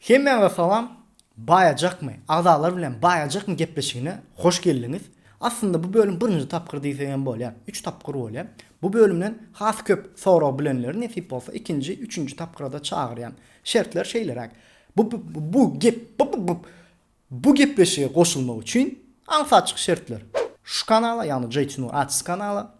Hemmäňize salam! Baýajakmy? Agzalar bilen Baýajakmy gepleşigine hoş geldiňiz. Aslynda bu bölüm birinji tapgyr diýsek hem bolýar. Üç tapgyr bolýar. Bu bölümden has köp sorag bilenleri nesip bolsa ikinji, üçünji tapgyrada çagyrýan. Şertler şeýleräk. Bu bu gep bu bu bu gepleşige goşulmak üçin aňsatjyk şertler. Şu kanala ýagny JT Nur Artist kanala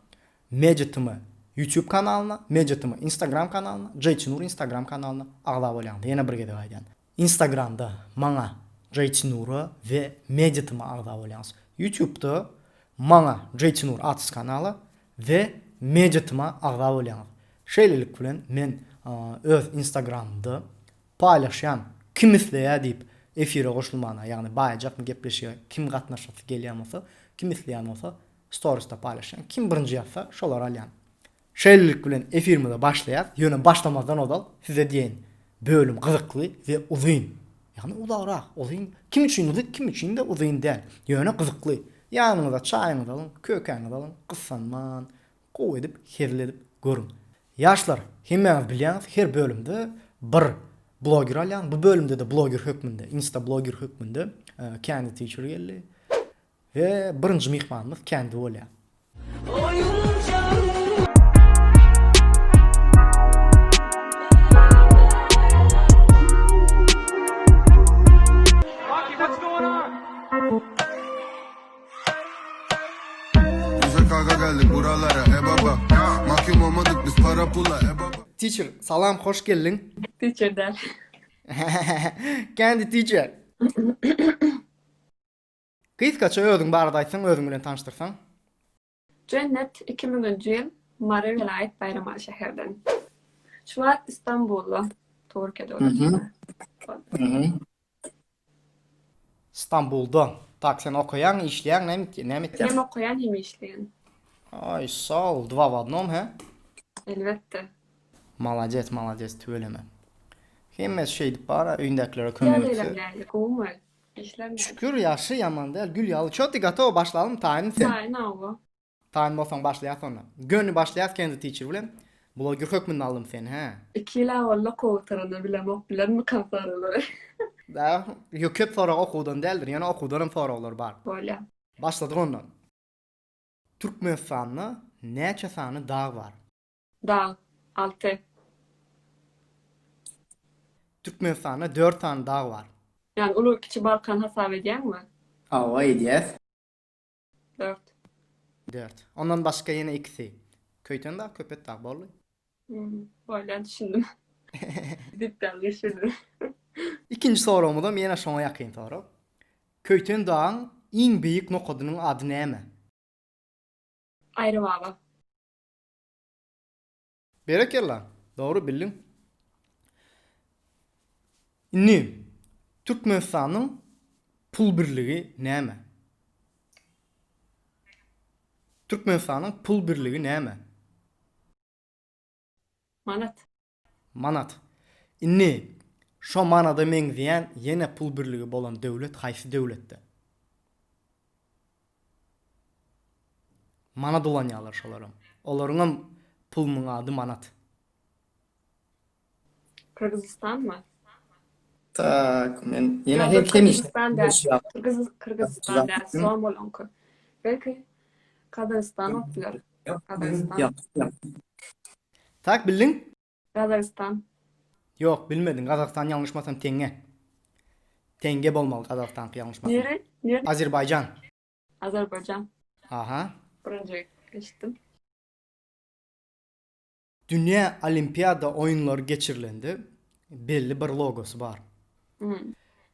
Media TM YouTube kanalyna, Media TM Instagram kanalyna, JT Nur Instagram kanalyna agza bolýaňyz. Ýene bir gezek aýdýan. Instagramda maňa JT Nura we Media TM agza bolýaňyz. YouTubeda maňa JT Nur Artist kanala we Media TM agza bolýaňyz. Şeýlelik bilen men öz Instagramymda paýlaşýan kim isleýär diýip efire goşulmana, ýagny baýajakmy gepleşige kim gatnaşasy gelýän bolsa, kim isleýän bolsa Storiesde paýlaşýan. Kim birinji ýazsa, şolary alýan. Şeýlelik bilen efirimize başlaýas. Ýöne başlamazdan ozal size diýeýin, bölüm gyzykly we uzyn. Ýagny uzagrak, uzyn. Kim üçin uzyn, kim üçin-de uzyn däl. Ýöne gyzykly. Ýanyňyza çaýyňyzy alyň, kökäňizi alyň, gyssanman, gowy edip, hezil edip görüň. Ýaşlar, hemmäňiz bilýäňiz, her bölümde bir bloger alýan. Bu bölümde-de bloger hökmünde, insta bloger hökmünde Candy Teacher geldi. We birinji myhmanymyz Kendi bolýar. Teacher, salam, hoş geldiň. Teacher däl. Kendi teacher. Gysgaça özüň barada aýtsaň, özüň bilen tanyşdyrsaň. Jennet iki müňünji ýyl Mary welaýat Baýramaly şäherden. Şu wagt Istanbulda, Türkiýe döwletinde. Stambulda. Tak sen okaýaň, işleýäň, näme näme etýäň? Hem okaýan, hem işleýän. Aý, sag ol, dva w odnom, hä? Elbetde. Malades, malades, tüweleme. Hemmesi şeýdip bar-a, öýündäkilere kömek etse. Ýagdaýlar nähili, gowumy? Işler näme? Şükür ýagşy ýaman däl gül ýaly çoti gotow başlalym taýynmy sen? Taýyn hawa. Taýyn bolsaň başlaýas onda. Göni başlaýas Kenzi teacher bilen. Bloger hökmünde aldym seni hä. Iki ýyl-a boldy okuw gutaranyna bilemok bilermikam soraglary. Da ýok köp sorag okuwdan däldir ýöne okuwdanam soraglar bar. Bolýa. Başladyk onda. Türkmenistanda näçe sany dag bar? Dag, alty. Türkmenistanda dört sany dag bar. Ýagny uly kiçi Balkan hasap edýäňmi? Hawa edýäs. Dört. Dört. Ondan başga ýene ikisi. Köýten dag, Köpet dag boldy. Bolýa düşündim. Diýip ýalňyş bildim. Ikinji soragymyzam ýene şoňa ýakyn sorag. Köýten dagyň iň beýik nokadynyň ady näme? Aýry baba. Berekella, dogry bildiň. Indi Türkmenistanyň pul birligi näme? Türkmenistanyň pul birligi näme? Manat. Manat. Indi şo manada meňzeýän ýene pul birligi bolan döwlet haýsy döwletde? Manat ulanýarlar şolaram. Olaryňam pulunyň ady manat. Kyrgyzystanmy? Tak, men ýene Ýok, hem hemişe Kyrgyzystan däl. Kyrgyz Kyrgyzystan däl, som olaňky. Belki Gazagystan bolup biler. Gazagystan. Tak, bildiň? Gazagystan. Ýok, bilmediň. Gazagystan ýalňyşmasam teňňe. Teňňe bolmaly Gazagystanky ýalňyşmasam. Nere? Nere? Azerbaýjan. Azerbaýjan. Aha. Birinji eşitdim. Dünýä Olimpiada oýunlary geçirilende belli bir logosy bar.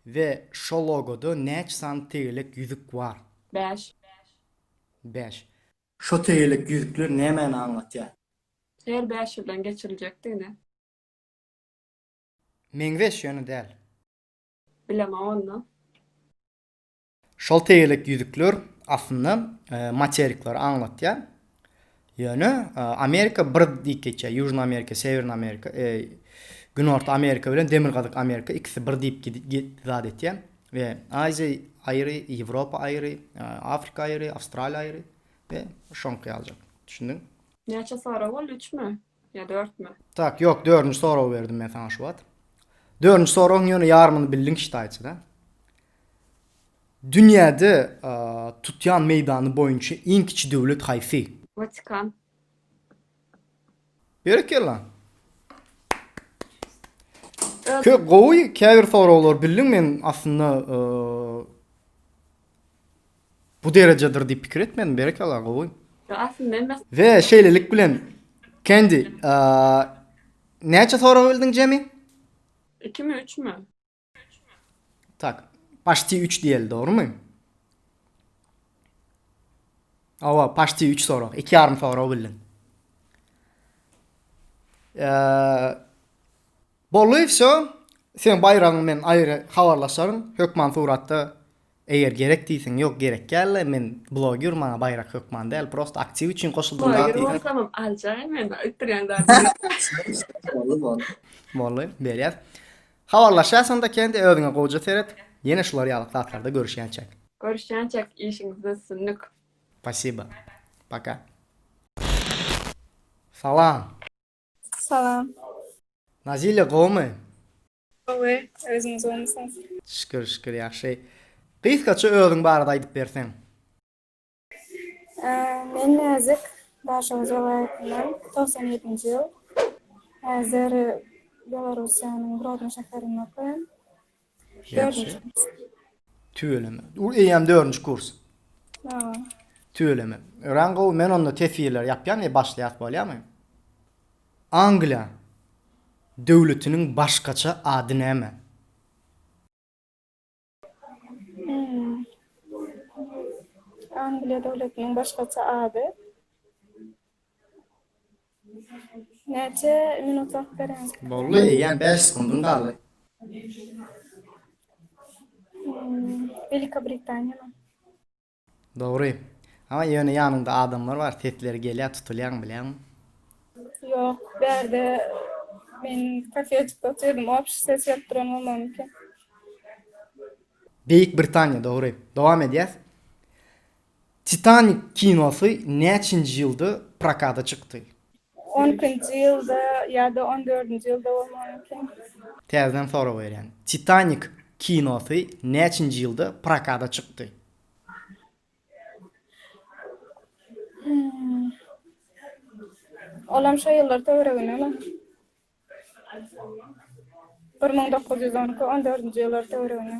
We şo logoda näçe sany tegelek ýüzük bar? Bäş. Bäş. Şo tegelek ýüzükler nämäni aňlatýar? Her bäş ýyldan geçiriljekdigini. Meňzeş, ýöne däl. Bilemok onda. Şol tegelek ýüzükler aslynda materikleri aňlatýar. Ýöne Amerika bir diýip geçýär. Ýužnyý Amerika, Sewernyý Amerika, Günorta Amerika bilen Demirgazyk Amerika ikisi bir diýip zat etýär. We Aziýa aýry, Ýewropa aýry, Afrika aýry, Awstraliýa aýry we şoňky ýalyjak. Düşündiň? Näçe sorag boldy? Üçmi? Ýa dörtmi? Tak, ýok, dördünji soragy berdim men saňa şu wagt. Dördünji soragyň ýöne ýarymyny bildiň şitaýçyda. Dünýäde tutýan meýdany boýunça iň kiçi döwlet haýsy? Watikan. Berekella. Kö gowy käbir soraglary bildiň men aslynda bu derejedir diýip pikir etmedim berekella gowy. Aslynda men We şeýlelik bilen Kendi näçe sorag bildiň jemi? 2 mi 3 mi? Tak, paşti 3 diýeli, dogrumy? Awa, paşti 3 sorag. 2 ýarym sorag bildiň. Eee Boldy, wsё. Seň baýragyňy men aýry habarlaşaryn. Hökman suratda eger gerek diýseň, ýok gerek däl-le, men bloger, maňa baýrak hökman däl, prosta aktiw üçin goşuldym zat Bloger diýseň. bolsamam aljak men, öýtdürýän zadym ýok. Boldy, boldy. Boldy, berýäs. Habarlaşýas onda Kendi özüňe gowja seret. Ýene şular ýaly zatlarda görüşýänçäk. Görüşýänçäk işiňizde üstünlik. Spasiba. Poka. Salam. Salam. Nazilýa gowmy? Gowy, özüňiz gowmysyňyz? Şükür şükür ýagşy. Gysgaça özüň barada aýdyp berseň. Men Näzik, Daşoguz welaýatyndan, 97-nji ýyl. Häzir Belarussiýanyň Grodno şäherinde okaýan. Dördünji kurs. Tüweleme. Eýýäm dördünji kurs. Hawa. Tüweleme. Örän gowy. Men onda teswirleri ýapýan we başlaýas bolýamy? Angliýa döwletiniň başgaça ady näme? Angliýa döwletiniň başgaça ady. Näçe minut wagt berýäňiz? Boldy, eýýäm 5 sekundyň galdy. Welikobritaniýa. Dogry. Ama ýöne ýanyňda adamlar bar, sesleri gelýär, tutulýaň bilýäňmi? Ýok, bärde men kafejikde otyrdym, obşi ses gelip duran bolmagy mümkin. Beýik Britaniýa, dogry. Dowam edýäs. Titanik kinosy näçinji ýylda prokata çykdy? On ikinji ýylda ýa-da on dördünji ýylda bolmagy mümkin. Täzeden sorag berýän. Titanik kinosy näçinji ýylda prokata çykdy? Olam şo ýyllar töweregindemi? 1912, on dördünji ýyllar töwereginde.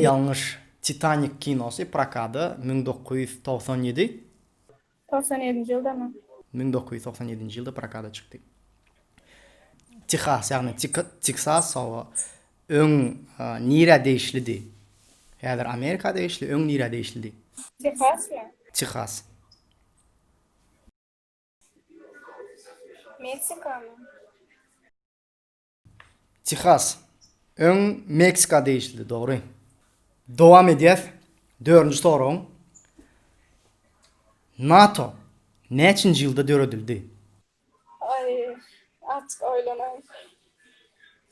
Ýalňyş. Titanik kinosy prokada 1997. 97-nji ýyldamy? 1997-nji ýylda prokada çykdy. Tehas, ýagny Teksas hawa öň nirä degişlidi? Häzir Amerika degişli, öň nirä degişlidi? Tehasmy? Tehas. Meksikamy? Tehas. Öň Meksika degişlidi, dogry. Dowam edýäs. Dördünji soragyň. NATO näçinji ýylda döredildi? Aý, azajyk oýlanaýyn.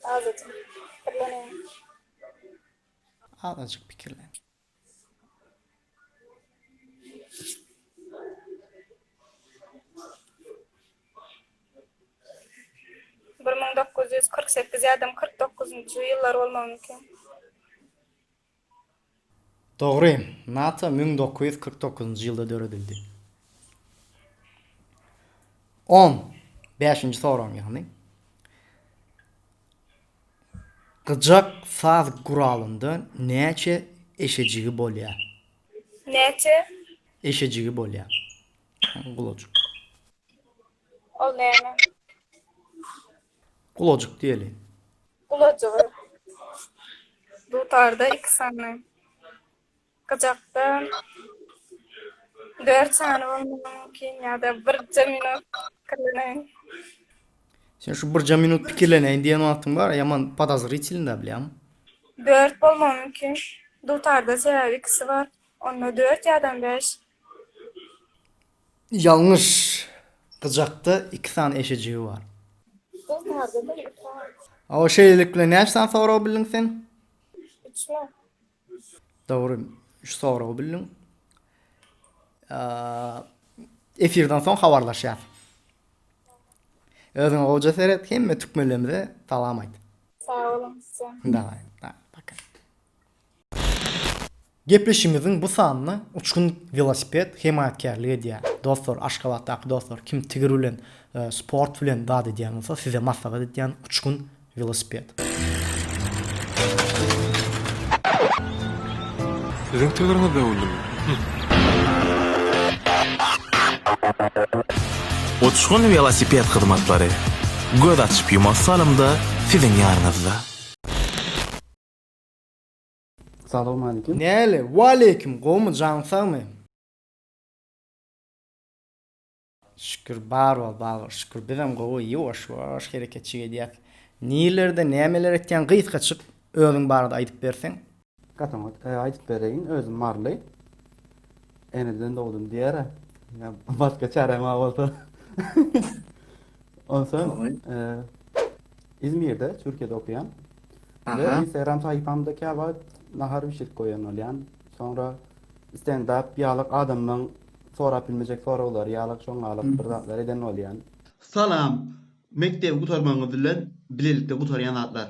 Azajyk pikirleneýin. Azajyk pikirlen. 1948 ýa-da 49-njy ýyllar bolmagy mümkin. Dogry, NATO 1949-njy ýylda döredildi. On bäşinji soragym ýagny. Gyjak saz guralynda näçe eşejigi bolýar? Näçe? Eşejigi bolýar. Gulajyk. Ol näme? Gulajyk diýeli. Gulajygy. Dutarda iki sany. Gyjakda dört sany bolmagy mümkin ýa-da birje minut pikirleneýin. Sen şu birje minut pikirleneýin diýen wagtyň bar, ýaman podozritelnyda bilýäňmi? Dört bolmagy mümkin. Dutarda sebäbi ikisi bar. Onda dört ýa-da bäş. Ýalňyş. Gyjakda iki sany eşejigi bar. Dutarda-da iki bar. Hawa, şeýlelik bilen näçe sany sorag bildiň sen? Üçmi? Dogry, şu soragy bildiň. Efirden soň habarlaşýas. Özüňe gowja seret, hemme türkmenlerimize salam aýt. Sag boluň sizem. Daway, daway, paka. Gepleşigimiziň bu sanyna Uçgun welosiped hemaýatkärlik edýär. Dostlar, Aşgabatdaky dostlar, kim tigir bilen, sport bilen zat edýän bolsa, size maslahat edýän Uçgun welosiped. Siziň tigiriňiz döwüldimi? Uçgun welosiped hyzmatlary. Göz açyp ýumasy salymda siziň ýanyňyzda. Salowmalikim. Näle? Waleýkim, gowumy, janyň sagmy? Şükür, bar bol, bar bol, şükür, bizem gowy, ýuwaş-ýuwaş hereketjik edýäs. Nirelerde nämeler etýäň, gysgaçyk özüň barada aýdyp berseň? Gaty oňat. Aýdyp bereýin, özüm maryly. Eneden dogdum diýer-ä. Ýa başga çäräm bar bolsa. Onsoň Izmirde, Türkiýede okaýan. We Instagram sahypamda käwagt nahar bişirip goýan bolýan. Soňra stendap ýalyk adamlaň sorap bilmejek soraglary ýalyk şoňňalyk bir zatlar eden bolýan. Salam! Mekdebi gutarmagyňyz bilen bilelikde gutarýan zatlar.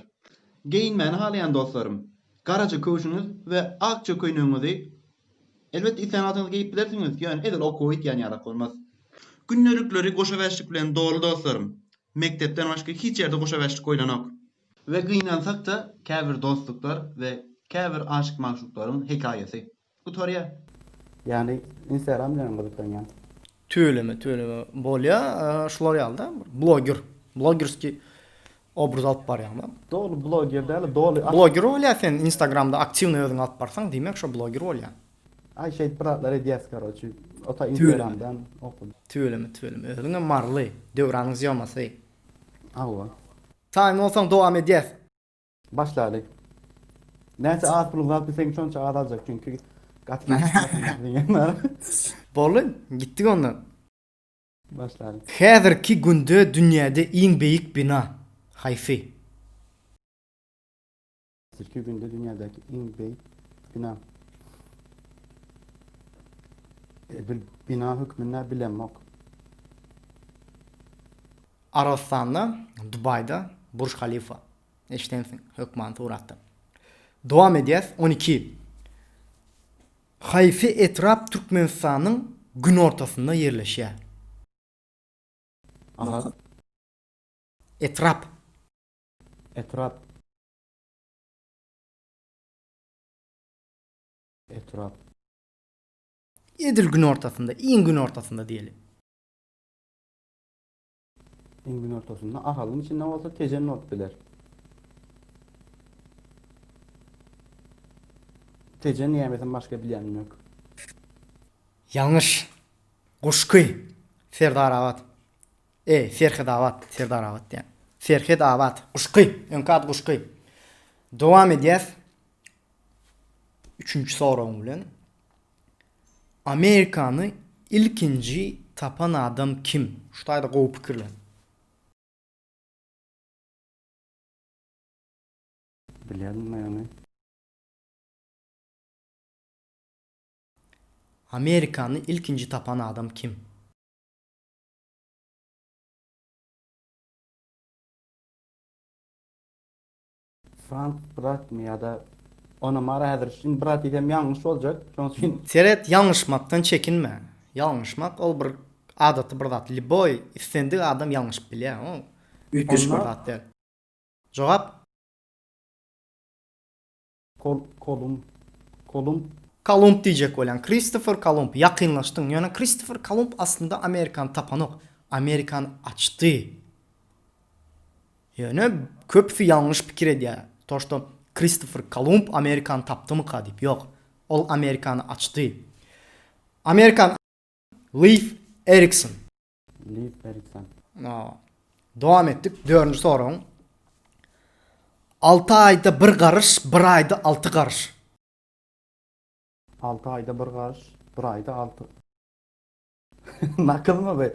Geýinmäni halaýan dostlarym! Garaja köwşüňiz we akja köýnegiňizi elbetde islän wagtyňyz geýip bilersiňiz, ýöne edil okuwa gitýän ýalak bolmaz. Gündelikleri goşa bäşlik bilen doly dostlarym! Mekdepden başga hiç ýerde goşa bäşlik goýlanok. We gynansak-da käbir dostluklar we käbir aşyk-magşuklaryň hekaýasy. Gutarýar. Ýagny Instagram bilen gyzyklanýan. Tüweleme tüweleme bolýa şular ýalyda bloger blogerskiý obraz alyp barýaňda. Doly bloger däl doly. Bloger bolýa sen instagramda aktiwnyý özüňi alyp barsaň diýmek şo bloger bolýa. Aý şeýdip bir zatlar edýäs karoçi ota instagramdan okudym. Tüweleme tüweleme özüňem maryly Döwranyň zýomasy. Hawa. Taýyn bolsaň dowam edýäs. Başlaly. Näçe az puluňyzy alyp bilseň şonça az aljak çünki gaty Boldy, gitdik onda. Başlaly. Häzirki günde dünýäde iň beýik bina haýsy? Häzirki günde dünýädäki iň beýik bina. Edil bina hökmünde bilemok. Arabystanda, Dubaýda Burj Halifa. Eşidensiň, hökman suratda. Dowam edýäs, 12. Haýsy etrap Türkmenistanyň günortasynda ýerleşýär? Ahal. Etrap. Etrap. Etrap. Edil günortasynda, iň günortasynda diýeli. Iň günortasynda Ahalyň içinde bolsa Tejen bolup biler. Tejen diýäýmesem başga bilýänim ýok. Ýalňyş. Guşky. Serdarabat. E, Serhedabat, Serdarabat diýýän. Serhedabat, Guşky. Öňki ady Guşky. Dowam edýäs. Üçünji soragyň bilen. Amerikany ilkinji tapan adam kim? Şu taýda gowy pikirlen. Bilýärdim men ony. Amerikany ilkinji tapan adam kim? Frank bratmy ýa-da Onamara häzir şindi brat diýsem ýalňyş boljak. Şonuň üçin. Seret ýalňyşmakdan çekinme. Ýalňyşmak ol bir adaty bir zat. Lýuboý islendik adam ýalňyşyp bilýär. O üýtgeşik bir zat däl. Jogap? Kol Kolumb Kolumb. Kolumb diýjek bolýaň. Kristofer Kolumb. Ýakynlaşdyň. Ýöne Kristofer Kolumb aslynda Amerikany tapanok. Amerikany açdy. Ýöne köpüsi ýalňyş pikir edýär, to şto Kristofer Kolumb Amerikany tapdymyka diýip. Ýok. Ol Amerikany açdy. Amerikan Leif Erikson. Leif Erikson. Hawa. Dowam etdik. Dördünji soragyň. Alty aýda bir garyş, bir aýda alty garyş. Alty aýda bir garyş, bir aýda alty. Nakylmy bu?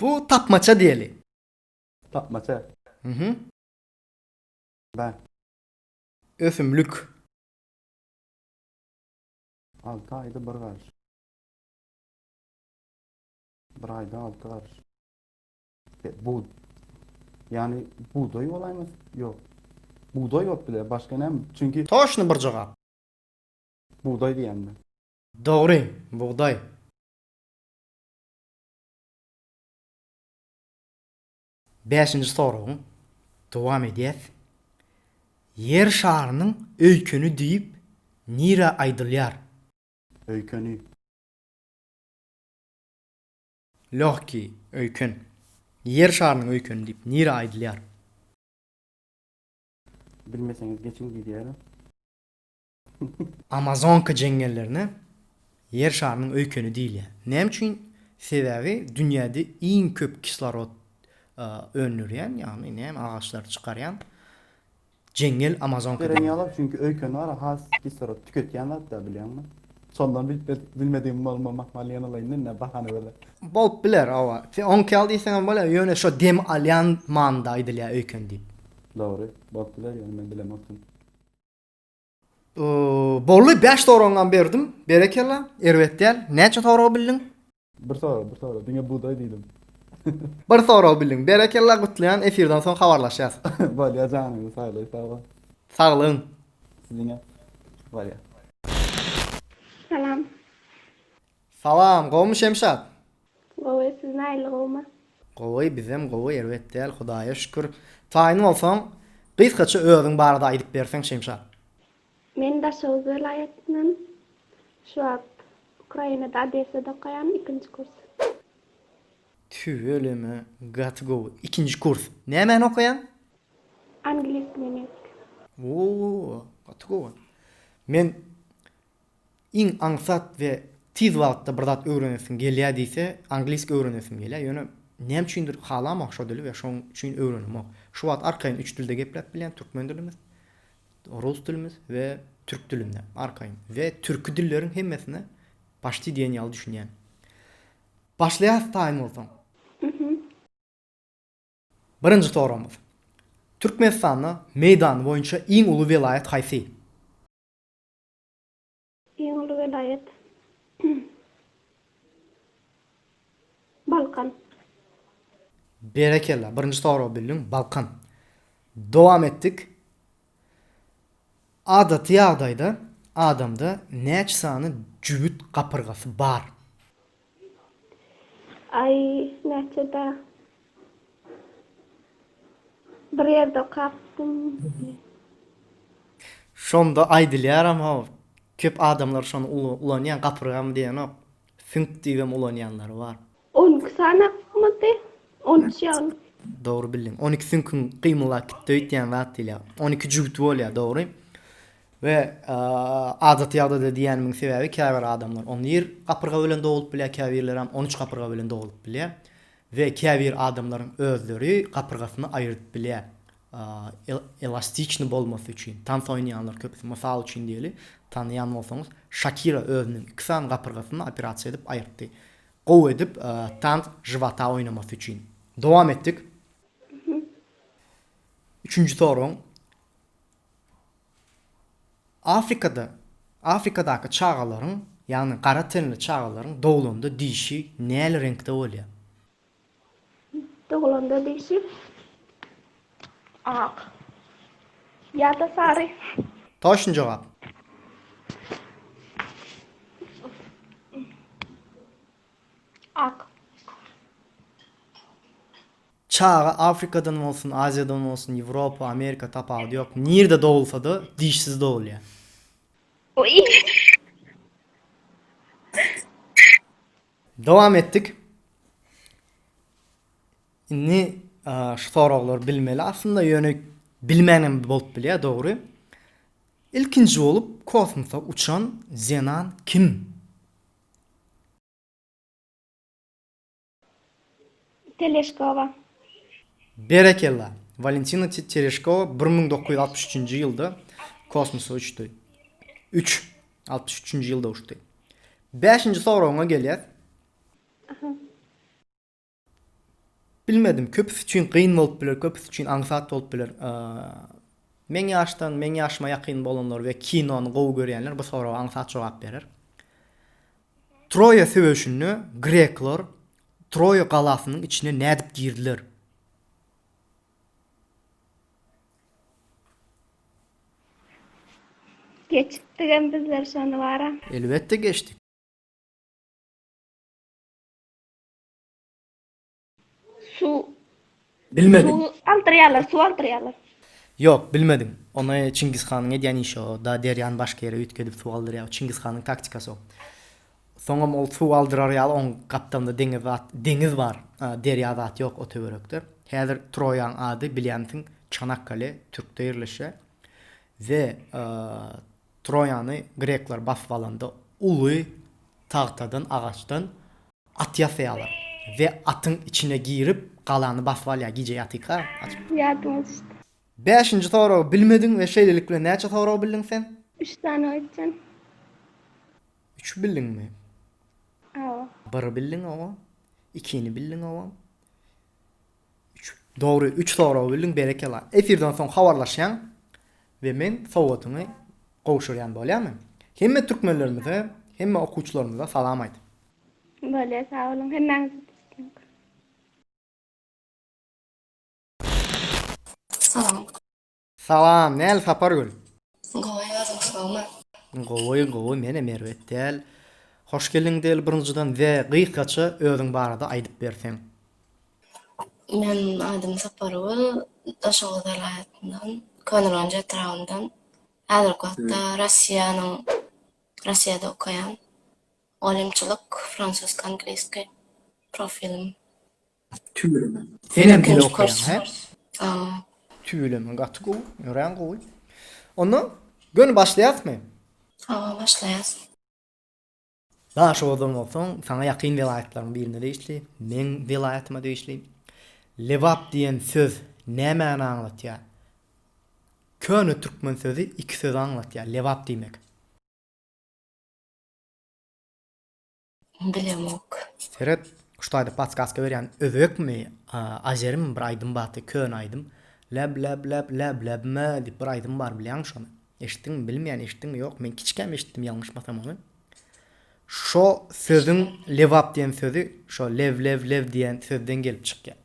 Bu tapmaça diýeli. Tapmaça. Mhm. Bä. Ösümlik. Alty aýda bir garyş. Bir aýda alty garyş. Bu ýagny bugdaý bolaýmasyn? Ýok. Bugdaý bolup biler, başga näme? Çünki. Toçny bir jogap. Bugdaý diýýän men. Dogry, bugdaý. Bäşinji soragyň dowam edýäs. Ýer şarynyň öýkeni diýip nirä aýdylýar? Öýkeni. Logki, öýken. Ýer şarynyň öýkeni diýip nirä aýdylýar? Bilmeseňiz geçiň diýýär. Amazonka jeňňellerine Ýer şarynyň öýkeni diýilýär. Näme üçin? Sebäbi dünýäde iň köp kislorod öndürýän, ýagny näme agaçlary çykarýan jeňňel Amazonka Geregiň diýilýär. ýaly, çünki öýken bar has kislorod tüketýän zat da bilýäňmi? Şondan bilmedigim bolmam ahmal ýene alaýyn indi bahana gözläp. Bolup biler, hawa. Sen oňki ýaly diýseňem bolýar, ýöne şo dem alýan manyda aýdylýar öýken diýip. Dogry, bolup biler ýöne men bilemokdym. Boldy, 5 soragyňam berdim. Berekella, erbet däl. Näçe sorag bildiň? Bir sorag, bir sorag. Diňe bugdaý diýdim. Bir sorag bildiň. Berekella, gutlaýan. Efirden soň habarlaşýas. Bolýa janyňyz saglygy sag bol. Saglygyň. Siziňem. Bolýa. Salam. Salam, gowmy Şemşat? Gowy, siz nähili gowmy? Gowy, bizem gowy, erbet däl, Hudaýa şükür. Taýyn bolsaň, gysgaça özüň barada aýdyp berseň Şemşat. Men Daşoguz welaýatyndan. Şu wagt Ukrainada Odessada okaýan, ikinji kurs. Tüweleme, gaty gowy. Ikinji kurs. Nämäni okaýaň? Angliski, nemeski. Oo, gaty gowy. Men Iň aňsat we tiz wagtda bir zat öwrenesiň gelýär diýse, angliski öwrenesim gelýär. Ýöne näme üçindir halamok şo dili we şoň üçin öwrenemok. Şu wagt arkaýyn üç dilde gepläp bilýän, türkmen dilimiz, rus dilimiz we türk dilinde arkaýyn we türki dilleriň hemmesine başti diýen ýaly düşünýän. Başlaýas taýyn bolsaň. Birinji soragymyz. Türkmenistanda meýdany boýunça iň uly welaýat haýsy? Iň uly welaýat Balkan. Berekella, birinji soragy bildiň, Balkan. Dowam etdik. Adaty ýagdaýda adamda näçe sany jübüt gapyrgasy bar? Aý, näçe-dä? Bir ýerde okapdym. Şonda aýdylýaram how, köp adamlar şony ulanýan, gapyrgam diýenok, süňk diýibem ulanýanlary bar. 12 sanakmydy? 13 ýaly. Dogry bildiň. 12 süňküň gymyldap gitdi öýtýän zat diýilýär. 12 jübüti bolýar, dogry. We adaty ýagdaýda diýýänimiň sebäbi käbir adamlar 11 gapyrga bilen doglup bilýär, käbirlerem 13 gapyrga bilen doglup bilýär. We käbir adamlaryň özleri gapyrgasyny aýyrdyp bilýär. Elastiçny bolmasy üçin. Tans oýnaýanlar köpüsi, mysal üçin diýeli, tanaýan bolsaňyz, Şakira özüniň iki sany gapyrgasyny operasiýa edip aýyrtdy. Gowy edip tans žywata oýnamasy üçin. Dowam etdik. Üçünji soragyň. Afrikada Afrikadaky çagalaryň, ýagny gara tenli çagalaryň doglanda dişi näli reňkde bolýar? Doglanda dişi ak ýa-da sary. Toçny jogap. Ak. Çaga Afrikadan bolsun, Aziýadan bolsun, Ýewropa, Amerika tapawudy ýok. Nirde dogulsada dişsiz dogulýar. Oý. Dowam etdik. Indi şu soraglary bilmeli aslynda ýöne bilmänem bolup bilýär dogry. Ilkinji bolup kosmosa uçan zenan kim? Teleşkowa. Berekella! Walentina Tereşkowa 1963-nji ýylda kosmosa uçdy. Üç. 63-nji ýylda uçdy. Bäşinji soragyňa gelýäs. Bilmedim, köpüsi üçin kyn bolup biler, köpüsi üçin aňsat bolup biler. Meň ýaşdan, meň ýaşyma ýakyn bolanlar we kinony gowy görýänler bu soraga aňsat jogap berer. Troýa söweşinde grekler Troýa galasynyň içine nädip girdiler? Geçipdigem bizler şony bara. Elbetde geçdik. Suw. Bilmedim. Suw aldyrýarlar, suw aldyrýarlar. Ýok, bilmedim. Ony Çingiz hanyň edýän işi o. Da derýany başga ýere üýtgedip suw aldyrýar. O Çingiz hanyň taktikasy o. Soňam ol suw aldyrar ýaly oň gapdalynda deňiz zat, deňiz bar. Derýa zat ýok o töwerekde. Häzir Troýaň ady bilýänsiň Çanakkale, Türkde ýerleşýär. We Troýany grekler basyp alanda uly tagtadan, agaçdan at ýasaýarlar we atyň içine girip galany basyp alýar gije ýatyka açyp. Ýadyma düşdi. Bäşinji soragy bilmediň we şeýlelik bilen näçe sorag bildiň sen? Üç sany öýtýän. Üç bildiňmi? Hawa. Bir bildiň oňa. Ikini bildiň oňa. Üç. Dogry, üç soragy bildiň, berekella. Efirden soň habarlaşýaň we men sowgatyňy gowşurýan bolýamy? Hemme türkmenlerimize, hemme okuwçylarymyza salam aýt. Bolýa, sag boluň. Hemmäňize üstünlik. Salam. Salam, näl Sapargül? Gowy özüň sagmy? Gowy, gowy, menem erbet däl. Hoş geldiň diýeli birinjiden we gysgaça özüň barada aýdyp berseň. Men adym Sapargül, Daşoguz welaýatyndan, Köneürgenç etrabyndan. Häzirki wagtda Rossiýanyň Rossiýada okaýan. Mugallymçylyk, fransuzka, angliskiý profilim. Tüweleme. Senem dil okaýaň, hä? Tüweleme, gaty gowy, örän gowy. Onda göni başlaýasmy? Hawa, başlaýas. Daşoguzdan bolsaň, saňa ýakyn welaýatlaryň birine degişli, meň welaýatyma degişli. Lebap diýen söz nämäni aňlatýar? Köne türkmen sözi iki sözi aňlatýar, lebap diýmek. Bilemok. Seret, şu taýda podskazka berýän özbekmi, azerimi bir aýdym bardy, köne aýdym. Läb läb läb läb läbme diýip bir aýdym bar bilýäňmi şony? Eşitdiňmi bilmeýän eşitdiňmi ýok men kiçikäm eşitdim ýalňyşmasam ony. Şo sözüň lebap diýen sözi şo lew lew lew diýen sözden gelip çykýar.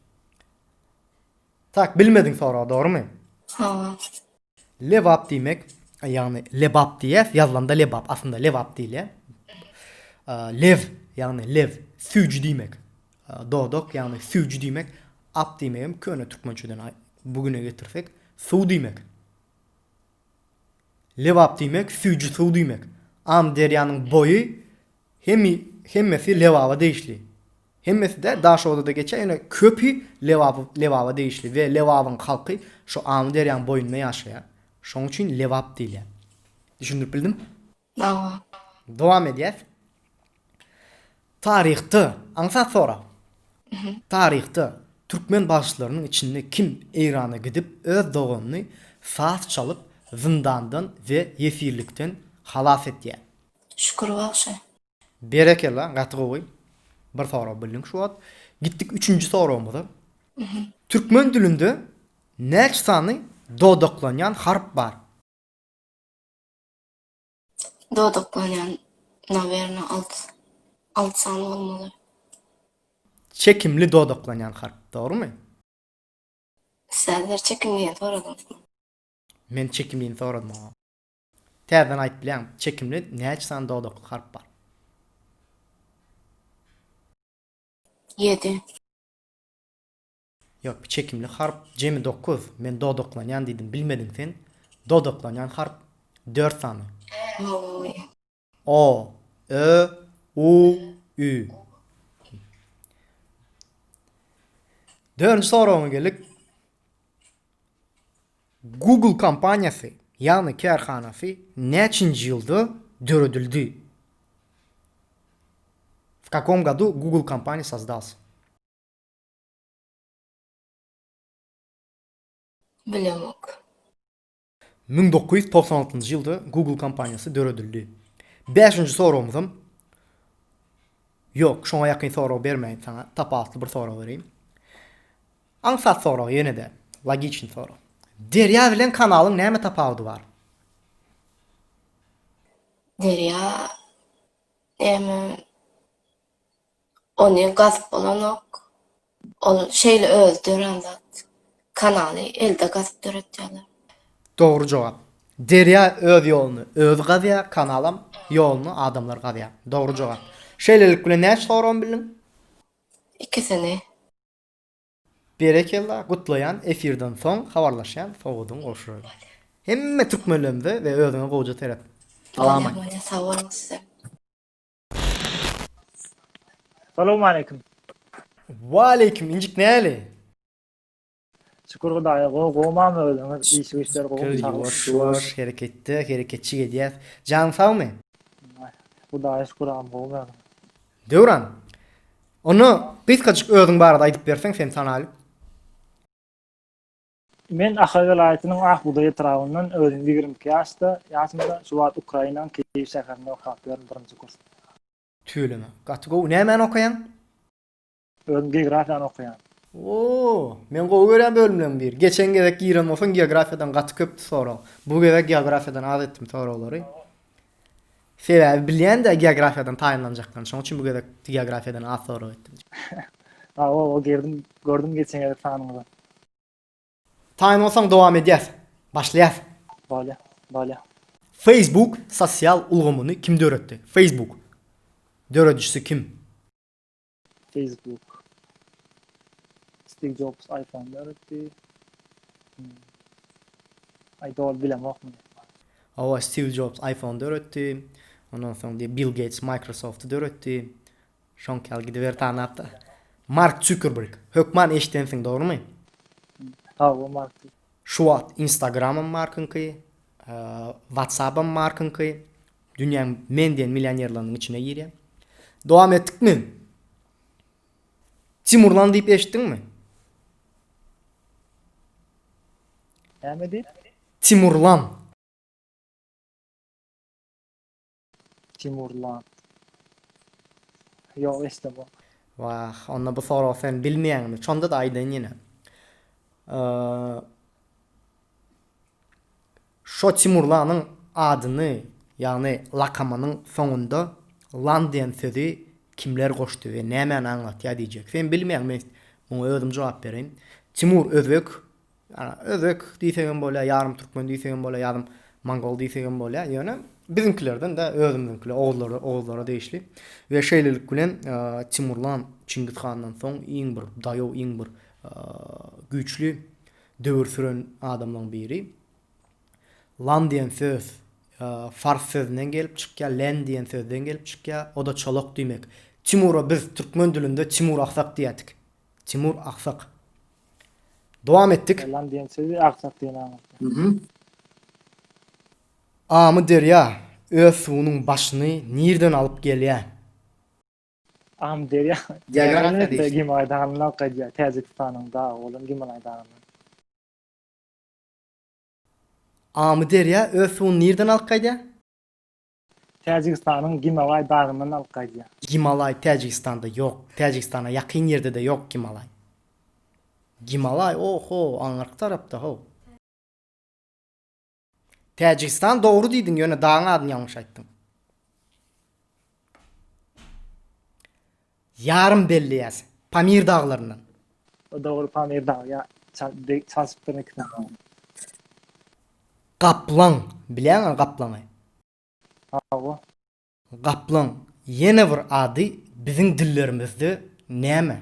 Tak bilmediň soragy dogrymy? Hawa. Lebap diýmek, ýagny lebap diýýäs, ýazylanda lebap, aslynda lebap diýilýär. Lew, ýagny lew, süýji diýmek. Dodak, ýagny süýji diýmek. Ap diýmegem köne türkmençeden bu güne getirsek, suw diýmek. Lebap diýmek, süýji suw diýmek. Amyderýanyň boýy hemi hemmesi Lebaba degişli. Hemmesi däl, Daşoguzada geçýär, ýöne köpi Lebap Lebaba degişli we Lebabyň halky şu Amyderýaň boýunda ýaşaýar. Şoň üçin Lebap diýilýär. Düşündirip bildim? Hawa. Dowam edýäs. Taryhda, aňsat sorag. Taryhda türkmen bagşylarynyň içinde kim Eýrana gidip öz doganyny saz çalyp zyndandan we ýesirlikden halas etýär? Şükür bagşy. Berekella gaty gowy bir sorag bildiň şu wagt. Gitdik üçünji soragymyza. Türkmen dilinde näçe sany dodaklanýan harp bar? Dodaklanýan nawerno alty alty sany bolmaly. Çekimli dodaklanýan harp dogrymy? Siz häzir çekimlini soradyňyzmy? Men çekimlini soradym oňa. Täzeden aýdyp bilýäňmi? Çekimli näçe sany dodakly harp bar? Ýedi. Ýok, çekimli harp jemi dokuz. Men dodaklanýan diýdim, bilmediň sen. Dodaklanýan harp dört sany. Oý. O, Ö, U, Ü. Dördünji soragyňa geldik. Google kompaniýasy, ýagny kärhanasy näçinji ýylda döredildi? W kakom godu Google kompaniýa sozdalsa? Bilemok. 1996-njy ýylda Google kompaniýasy döredildi. Bäşinji soragymyzam Ýok, şoňa ýakyn sorag bermäýin saňa, tapawutly bir sorag bereýin. Aňsat sorag ýene-de, logiçny sorag. Derýa bilen kanalyň näme tapawudy bar? Derýa näme ony gazyp bolanok. Ol şeýle özi dörän zat. Kanaly elde gazyp döretýärler. Dogry jogap. Derýa öz ýoluny özi gazýar, kanalam ýoluny adamlar gazýar. Dogry jogap. Şeýlelik bilen näçe soragyny bildiň? Ikisini. Berekella gutlaýan efirden soň habarlaşýan sowgadyňy gowşuraryn. Hemme türkmenlerimize we özüňe gowja seret. Salam Bolýa bolýa sag boluň sizem. Salowmaleýkim. Waleýkim injik näli? Şükür Hudaýa gowy gowmamy özüňiz iş güýçler gowumy Şükür saglyk. ýuwaş ýuwaş hereketde hereketçik edýäs. Janyň sagmy? Hudaýa şükür agam gowy özüňiz. Döwran. Onda gysgajyk özüň barada aýdyp berseň seni tanalyk. Men Ahal welaýatynyň Ak bugdaý etrabyndan özüm 22 ýaşda ýaşymda şu wagt Ukrainanyň Kiýew şäherinde okap ýörün birinji kurs. Tüweleme. Gaty gowy. Nämäni okaýaň? Özüm geografiýany okaýan. Oo, men gowy görýän bölümleriň biri. Geçen gezek giren bolsaň geografiýadan gaty köpdi sorag. Bu gezek geografiýadan az etdim soraglary. Sebäbi bilýän-dä geografiýadan taýynlanjaklaryny. Şonuň üçin bu gezek geografiýadan az sorag etdim. Hawa, girdim, gördüm geçen gezek sanyňyzy. Taýyn bolsaň dowam edýäs. Başlaýas. Bolýa, bolýa. Facebook sosial ulgamyny kim döretdi? Facebook. Döredijisi kim? Facebook. Steve Jobs iPhone döretdi. Hmm. Aý doly bilemok muny. Hawa Steve Jobs iPhone döretdi. Ondan soň diýip Bill Gates Microsofty döretdi. Şoňky ýaly gidiber tanapda. Mark Zuckerberg. Hökman eşidensiň dogrymy? Hawa Mark. Şu wagt Instagramam Markyňky, WhatsAppam Markyňky. Dünýäň men diýen millionerleriniň içine girýär. Dowam etdikmi? Timurlan diýip eşitdiňmi? Näme diýip? Timurlan. Timurlan. Ýok, eşidemok. Wah, onda bu soragy sen bilmeýäňmi? Şonda-da aýdaýyn ýene. Şo Timurlanyň adyny, ýagny lakamynyň soňunda lan diýen sözi kimler goşdy we nämäni aňlatýar diýjek. Sen bilmeýäň, men muňa özüm jogap bereýin. Timur özbek, özbek diýsegem bolýar, ýarym türkmen diýsegem bolýar, ýarym mongol diýsegem bolýar. Ýöne biziňkilerden-de, özümiziňkiler, oguzlara, oguzlara degişli. We şeýlelik bilen Timurlan Çingiz handan soň iň bir daýaw, iň bir güýçli döwür süren adamlaryň biri. Lan diýen söz fars sözünden gelip çykýar, len diýen sözden gelip çykýar. O-da çolak diýmek. Timura biz türkmen dilinde Timur aksak diýýärdik. Timur aksak. Dowam etdik. Lan diýen sözi aksak diýen aňlatýar. Amy derýa öz suwunyň başyny nirden alyp gelýär? Amyderýa. Geografiýa degişli. Gimalaý dagyndan alyp gaýdýar. Täjigistanyň dagy bolan Gimalaý dagyndan. Amyderýa öz suwuny nirden alyp gaýdýar? Täjigistanyň Gimalaý dagyndan alyp gaýdýar. Gimalaý Täjigistanda ýok. Täjigistana ýakyn ýerde-de ýok Gimalaý. Gimalaý oho aňyrky tarapda how. Täjigistan dogry diýdiň ýöne dagyň adyny ýalňyş aýtdyň. Ýarym belleýäs. Pamir daglaryndan. O dogry Pamir dagy ýa çalşypdyryn ikisini. Gaplaň bilýäňä gaplaňy. Hawa. Gaplaň ýene bir ady biziň dillerimizde näme?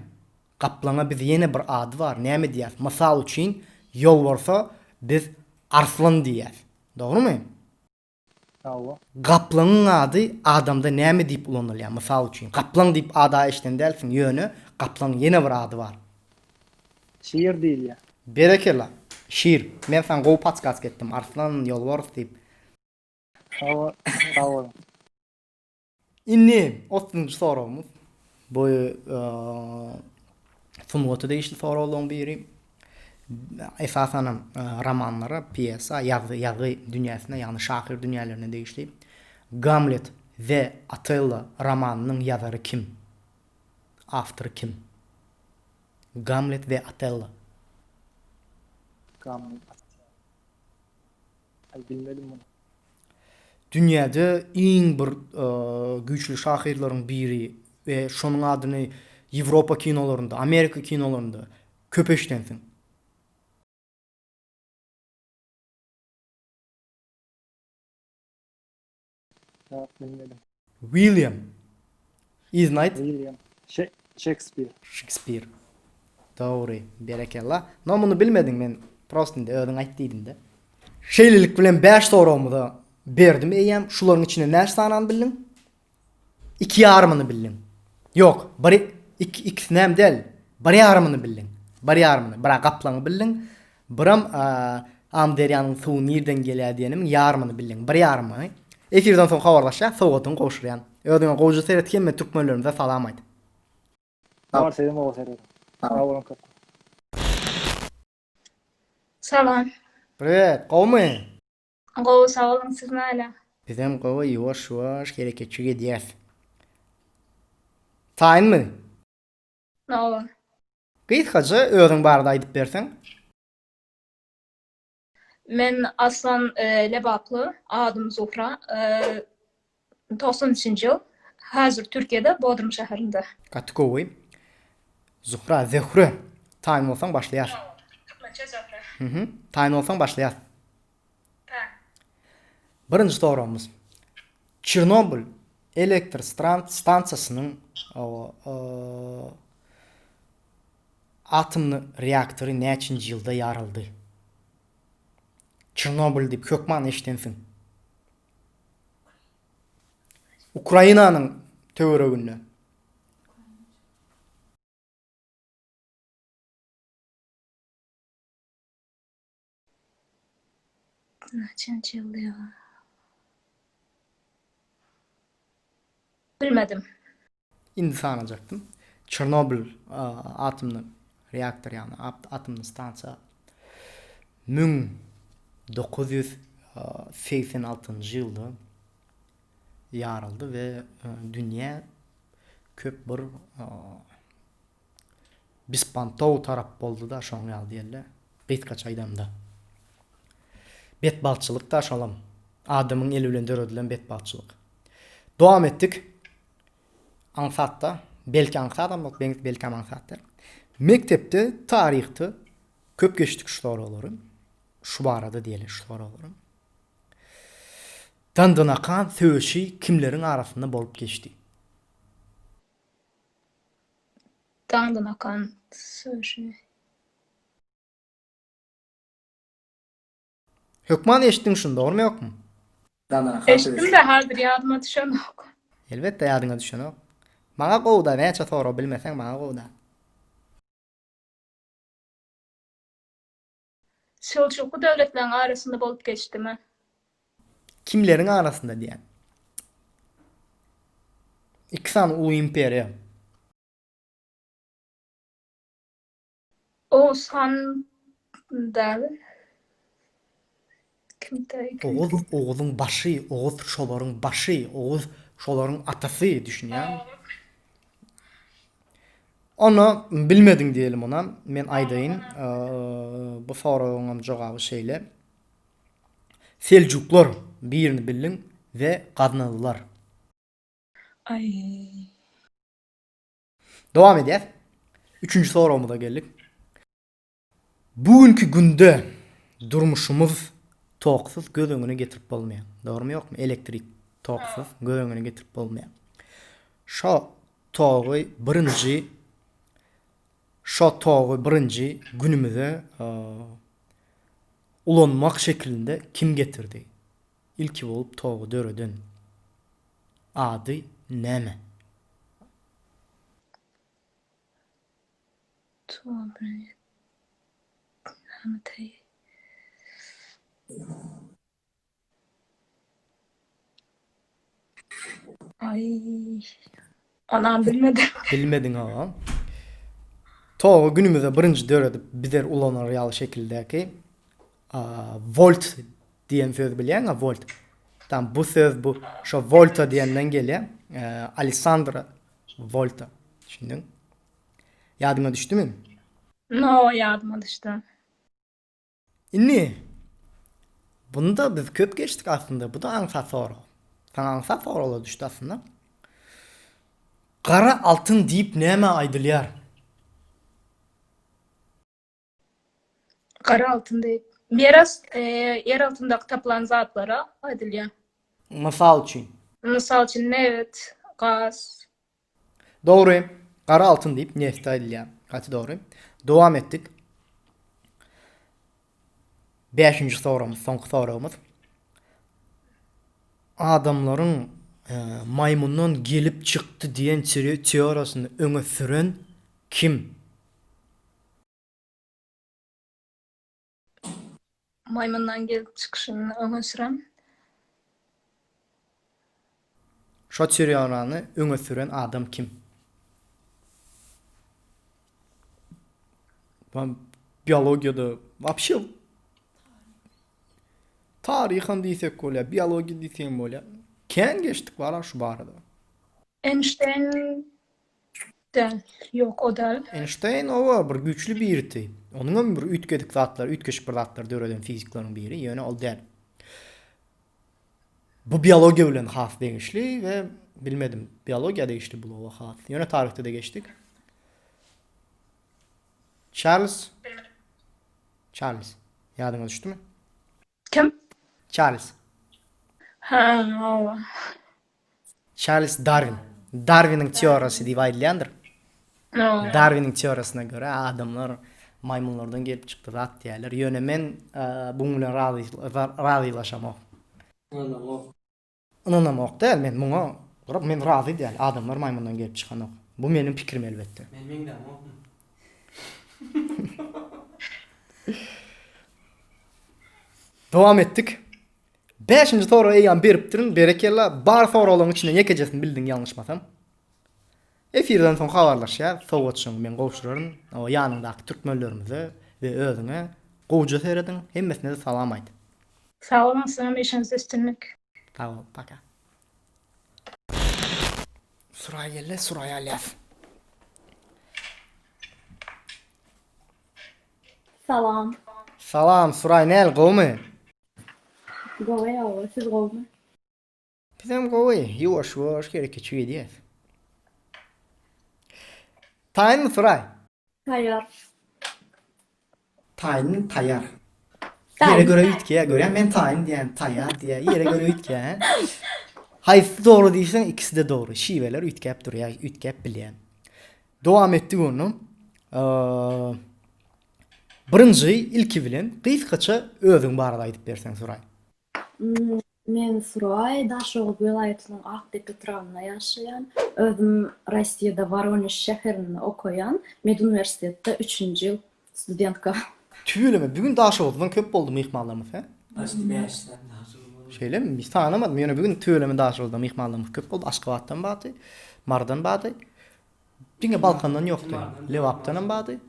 Gaplaňa biz ýene bir ady bar näme diýýäs? Mysal üçin ýolbarsa biz arslan diýýäs. Dogrymy? Hawa. Gaplaňyň ady adamda näme diýip ulanylýar? Mysal üçin gaplaň diýip ada eşiden dälsiň ýöne gaplaň ýene bir ady bar. Şir diýilýär. Berekella. Şir. Men saňa gowy podskazka etdim. Arslan, ýolbars diýip. Sag sag boluň. Indi otuzynjy soragymyz. Bu sungata degişli soraglaryň biri. Esasanam romanlara, pýesa, ýazgy, ýazgy dünýäsine, ýagny şahyr dünýälerine degişli. Gamlet we Otello romanynyň ýazary kim? Awtory kim? Gamlet we Otello. Gamlet. Aý bilmedim muny. Dünýäde iň bir güýçli şahyrlaryň biri we şonuň adyny Ýewropa kinolarynda, Amerika kinolarynda köp eşidensiň. Ýok, bilmedim. William. Yzyny aýt. William. Şekspir. Şekspir. Dogry. Berekella. No muny bilmediň men prosta indi özüň aýt diýdim-de. Şeýlelik bilen 5 soragymyza berdim eýýäm. Şularyň içinden näçe sanyny bildiň? Iki ýarymyny bildiň. Ýok, bir iki ikisinem däl. Bir ýarymyny bildiň. Bir ýarymyny. Bir-ä gaplaňy bildiň. Biram Amyderýanyň suwy nirden gelýär diýenimiň ýarymyny bildiň. Bir ýarymyny. Efirden soň habarlaşýas, sowgadyňy gowşurýan. Özüňe gowja seret hemme türkmenlerimize salam aýt. Bar sizem gowy serediň. Sag boluň köp. Salam. Priwet, gowumy? Gowy sag boluň siz näle? Bizem gowy ýuwaş ýuwaş hereketjik edýäs. Taýynmy? Hawa. Gysgaça özüň barada aýdyp berseň. Men aslan Lebaply, adym Zuhra. 93-nji ýyl. Häzir Türkiýede, Bodrum şäherinde. Gaty gowy. Zuhra, Zöhre. Taýyn bolsaň başlaýas. Türkmençe Zöhre. Mhm. Taýyn bolsaň başlaýas. Taýyn. Birinji soragymyz. Çernobyl elektr stansiýasynyň atomny reaktory näçinji ýylda ýaryldy? Çernobyl diýip hökman eşidensiň. Ukrainanyň töwereginde. Näçinji ýylda ýa? Bilmedim. Indi sanajakdym. Çernobyl atomny reaktor ýagny atomny stansiýa 1986-njy ýylda ýaryldy we dünýä köp bir Bispantow tarap boldy-da şoň ýaly diýeli. Gysgaça aýdamda. Betbagtçylyk-da şolam. Adamyň eli bilen döredilen betbagtçylyk. Dowam etdik. Aňsat-da. Belki aňsadam bolup, belkäm aňsat däl. Mekdepde taryhda köp geçdik şu soraglary. Şu barada diýeli şu soraglary. Dandanakan söweşi kimleriň arasynda bolup geçdi? Daňdan akan söweşi. Hökman eşitdiň şuny dogrymy ýokmy? Eşitdim-de häzir ýadyma düşenok. Elbetde ýadyňa düşenok. Maňa gowuda näçe sorag bilmeseň maňa gowuda. Seljukly döwletleriň arasynda bolup geçdimi? Kimleriň arasynda diýýän? Iki sany uly imperiýa. Oguz han däl. Kimdi? Oguz, Oguzyň başy, Oguz şolaryň başy, Oguz şolaryň atasy, düşünýäňmi? Onda bilmediň diýelim onam. Men aýdaýyn. Bu soragyňam jogaby şeýle. Seljuklar birini bildiň we Gaznalylar. Aý. Dowam edýäs. Üçünji soragymyza geldik. Bu günki günde durmuşymyz toksuz göz öňüne getirip bolmaýar. Dogrymy ýokmy? Elektrik toksuz göz öňüne getirip bolmaýar. Şo togy birinji şo togy birinji günümize ulanmak şekilinde kim getirdi? Ilki bolup togy döreden ady näme? Aý. Onam bilmedim. Bilmediň ha. Togy günümizde birinji döredip bizler ulanar ýaly şekildäki volt diýen sözi bilýäňä volt. Tam bu söz bu şo volta diýenden gelýär. Alessandro Volta. Düşündiň? Ýadyňa düşdümi? No, ýadyma düşdi. Indi bunda biz köp geçdik aslynda. Bu da aňsat sorag. Saňa aňsat soraglar düşdi aslynda. Gara altyn diýip nämä aýdylýar? Gara altyn diýip. Ýer ast, ýer altyndaky tapylan zatlara aýdylýar. Mysal üçin. Mysal üçin nebit, gaz. Dogry. Gara altyn diýip nefte aýdylýar. Gaty dogry. Dowam etdik. Bäşinji soragymyz, soňky soragymyz. Adamlaryň maýmyndan gelip çykdy diýen teoriýasyny öňe süren kim? Maýmyndan gelip çykyşyny öňe süren. Şo teoriýany öňe süren adam kim? Biologiýada wapşe taryham diýsek bolýar, biologiýa diýsegem bolýar. Kän geçdik bara şu barada. Eýnşteýn Däl. Ýok, o däl. Eýnşteýn oba bir güýçli biridi. Onuňam bir üýtgedik zatlar, üýtgeşik bir zatlar döreden fizikleriň biri, ýöne ol däl. Bu biologiýa bilen has degişli we bilmedim, biologiýa degişli bu oba has. Ýöne taryhda-da geçdik. Çarlz Çarlz. Ýadyňa düşdümi? Kim? Çarlz. Ha, hawa. Çarlz Darwin. Darwiniň teoriýasy diýip aýdylýandyr. Darwiniň teoriýasyna görä adamlar maýmynlardan gelip çykdy zat diýýärler. Ýöne men buň bilen razylaşamok. Ynanamok. Ynanamok däl men muňa men razy däl. Adamlar maýmyndan gelip çykanok. Bu meniň pikirim elbetde. Men meňzämokmy? Dowam etdik. Bäşinji soragy eýýäm beripdirin, berekella, bar soraglaryň içinden ýekejesini bildiň ýalňyşmasam. Efirden soň habarlaşýas, sowgatjygyňy men gowşuraryn, o ýanyňdaky türkmenlerimize we özüňe gowuja serediň, hemmesine-de salam aýt. Sag boluň sizem işiňizde üstünlik. Sag bol, paka. Suraý geldi, Suraý alýas. Salam. Salam Suraý näl gowmy? Gowy hawa siz gowmy? Bizem gowy ýuwaş ýuwaş hereketçi gidýäs. Taýynmy Suraý? Taýýar. Taýyn taýýar. Ýere göre üýtgeýär görýän men taýyn diýýän taýýar diýýär ýere göre üýtgeýär. Haýsy dogry diýseň ikisi-de dogry. Şiweler üýtgäp durýar, üýtgäp bilýär. Dowam etdik onda. Birinji ilki bilen gysgaça özüň barada aýdyp berseň Suraý. Men Suraý, Daşoguz welaýatynyň Akdepe etrabynda ýaşaýan. Özüm Rossiýada Woronež şäherinde okaýan. Meduniwersitetde üçünji ýyl studentka. Tüweleme, bu gün Daşoguzdan köp boldy myhmanlarymyz hä? Başda bäş sany Daşoguz boldy. Şeýlemi? Sanamadym, ýöne bu gün tüweleme Daşoguzdan myhmanlarymyz köp boldy. Aşgabatdan bardy, Marydan bardy. Diňe Balkandan ýokdy. Lebapdanam bardy.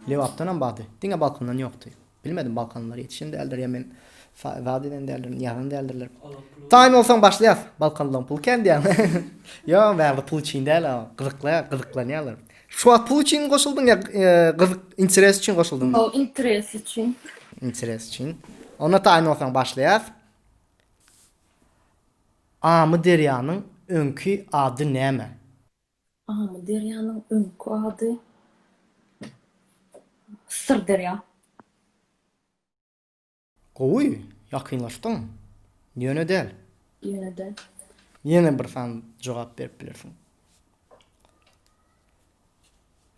Lebapdanam bardy. Diňe Balkandan ýokdy. Bilmedim Balkanlylar ýetişen däldir ýa men zat eden däldirin, ýazan däldirler. Taýyn bolsaň başlaýas. Balkanlylaryň puly kän diýýäň. Ýok, bärde pul üçin däl, gyzykly, gyzyklanýarlar. Şu wagt pul üçin goşuldyň ýa gyzyk, interes üçin goşuldyňmy? Ýok, interes üçin. Interes üçin. Onda taýyn bolsaň başlaýas. Amyderýanyň öňki ady näme? Amyderýanyň öňki ady Syrderýa. Gowy, ýakynlaşdyň. Ýöne däl. Ýöne däl. Ýene bir sany jogap berip bilersiň.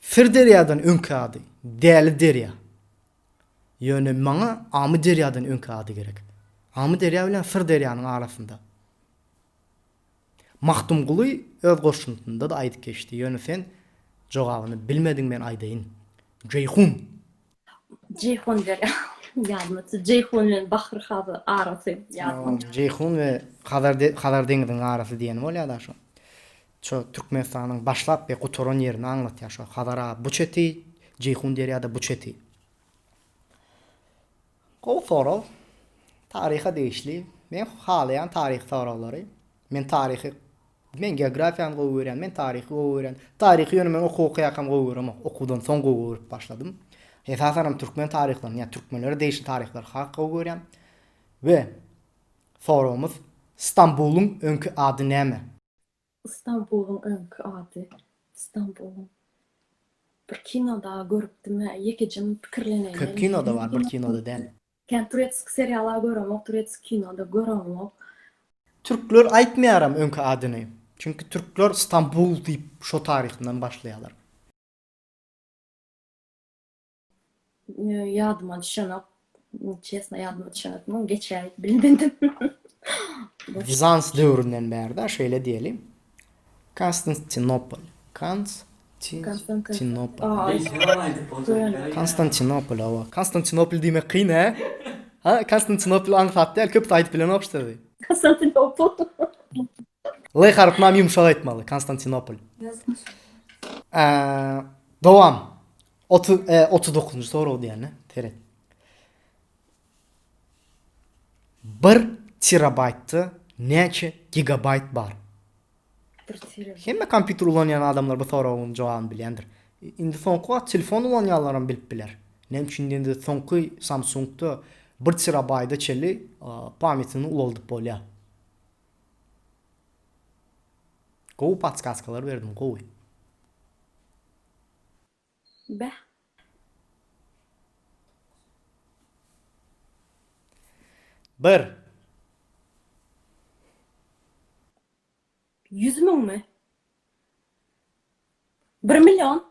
Syrderýadan öňki ady Däli derýa. Ýöne maňa Amyderýadan öňki ady gerek. Amyderýa bilen Syrderýanyň arasynda. Magtymguly öz goşgusynda-da aýdyp geçdi, ýöne sen jogabyny bilmediň men aýdaýyn. Jeýhun! Jeýhun derýa ýadyma düşdi. Jeýhun bilen Bahry Hazar arasy ýadyma düşdi. Jeýhun we Hazar Hazar deňziniň arasy diýeni bolýar-da şo. Şo Türkmenistanyň başlap we gutaran ýerini aňlatýar şo. Hazar-a bu çeti, Jeýhun derýa-da bu çeti. Gowy sorag. Taryha degişli. Men halaýan taryhy soraglary. Men taryhy men geografiýany gowy görýän, men taryhy gowy görýän. Taryhy ýöne men okuw okaýarkam gowy göremok. Okuwdan soň gowy görüp başladym. Esasanam türkmen taryhlaryny, ýa türkmenlere degişli taryhlary has gowy görýän. We soragymyz Stambulyň öňki ady näme? Stambulyň öňki ady Stambulyň. Bir kinoda görüpdim hä ýekejem pikirleneýin. Köp kinoda bar bir kinoda däl. Kän turetski seriala göremok turetski kinoda göremok. Türkler aýtmaýaram öňki adyny. Çünki türkler Stambul diýip şo taryhyndan başlaýarlar. Ýadyma düşenok. Çesno ýadyma düşenok. Muny geçäýip bilmedim. Wizans döwründen bärde şeýle diýeli. Konstantinopol. Konstantinopol. Konstantinopol hawa. Konstantinopol diýmek kyn hä? Ha, Konstantinopol aňsat däl, köpüsi aýdyp bilenok şu sözi. Konstantinopol. L harpynam ýumşak aýtmaly, Konstantinopol. Dowam. 30 39-njy sorag diýende, seret. Bir terabaýtda näçe gigabaýt bar? Hemme kompýuter ulanýan adamlar bu soragyň jogabyny bilýändir. Indi soňky wagt telefon ulanýanlaram bilip biler. Näme üçin diýende soňky Samsungda bir terabaýda çenli pamýatini ulaldyp bolýar. Gowy podskazkalar berdim, gowy. Beh. Bir. 100 müňmi? 1 million?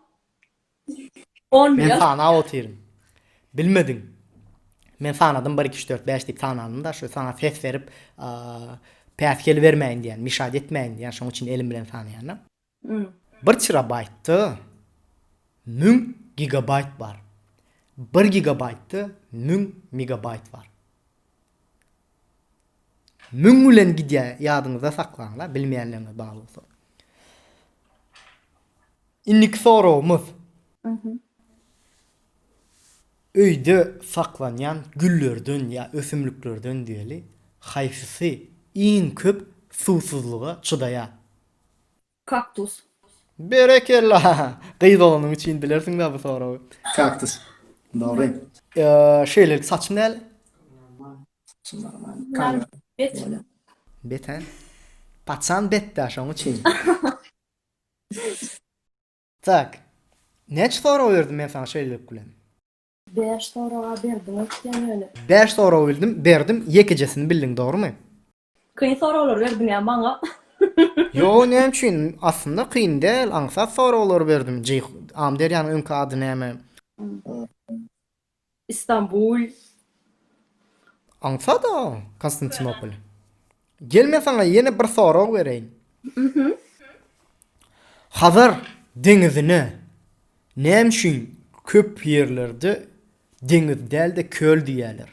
10 Men million? sanap otyryn. Bilmediň. Men sanadym 1 2 3 4 5 diýip sanadym-da, şu saňa ses berip, päsgel bermäýin diýen, mişat etmäýin diýen, şoň üçin elim bilen sanaýan-da. Bir terabaýtda 1000 gigabaýt bar. Bir gigabaýtda 1000 megabaýt bar. Müň bilen gidýär ýadyňyzda saklaňla bilmeýänleriňiz bar bolsa. Indiki soragymyz. Öýde saklanýan güllerden ýa ösümliklerden diýeli haýsysy iň köp suwsuzlyga çydaýar? Kaktus. Berekella! Gyz bolanyň üçin bilersiň-dä bu soragy. Kaktus. Dogry. Şeýlelik saçym däl. Saçym normal. Kamera. Bet. Bet hä? Paçan bet-dä şoň üçin. Tak. Näçe sorag berdim men saňa şeýlelik bilen? Bäş soraga berdiň öýtýän ýöne. Bäş sorag bildim, berdim, ýekejesini bildiň dogrymy? Kyn soraglar berdiňä maňa. Ýo näme üçin? Aslynda kyn däl, aňsat soraglar berdim. Jeýhun, Amyderýanyň öňki ady näme? Istanbul. Aňsat-a, Konstantinopol. Gel men saňa ýene bir sorag bereýin. Hazar deňizine näme üçin köp ýerlerde deňiz däl-de köl diýýärler?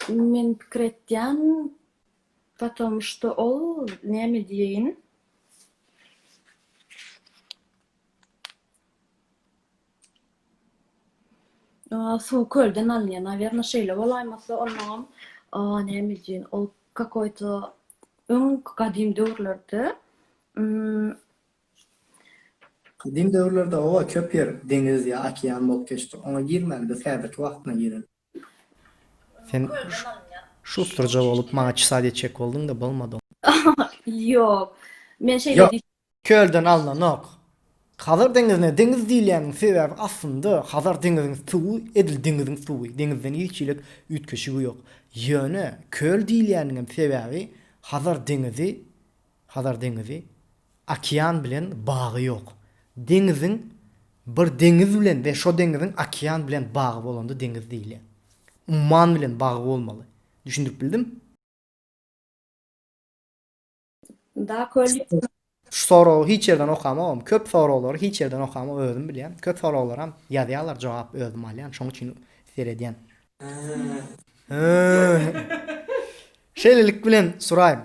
Men pikir etýän, потому что ol näme diýeýin. Suw kölden alynýar, nawerno şeýle bolaýmasa onnoňam näme diýeýin, ol kakoý-to öň gadym döwürlerde Gadym döwürlerde oba köp ýer deňiz ýa okean bolup geçdi. Oňa girmäli biz häzirki wagtyna gireli. Sen şustrja bolup maňa çisat etjek bolduň-da bolmady. Ýok. Men şeýle Ýok. Kölden alnanok. Hazar deňizine deňiz diýilýäniň sebäbi aslynda Hazar deňiziň suwy edil deňiziň suwy, deňizden hiç hili üýtgeşigi ýok. Ýöne köl diýilýäniňem sebäbi Hazar deňizi Hazar deňizi okean bilen bagy ýok. Deňiziň bir deňiz bilen we şo deňiziň okean bilen bagy bolanda deňiz diýilýär. Umman bilen bagy bolmaly. Düşündirip bildim? Da köl Şu soragy hiç ýerden okamagam. Köp soraglary hiç ýerden okamok özüm bilýän. Köp soraglaram ýazýarlar jogap özüm alýan. Şoň üçin seredýän. Şeýlelik bilen Suraý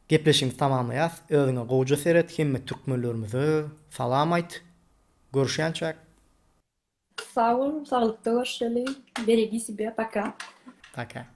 gepleşigimizi tamamlaýas. Özüňe gowja seret, hemme türkmenlerimize salam aýt. Görüşýänçäk. Sag bol, saglykda görüşeli. Beregi sebe, paka. Paka.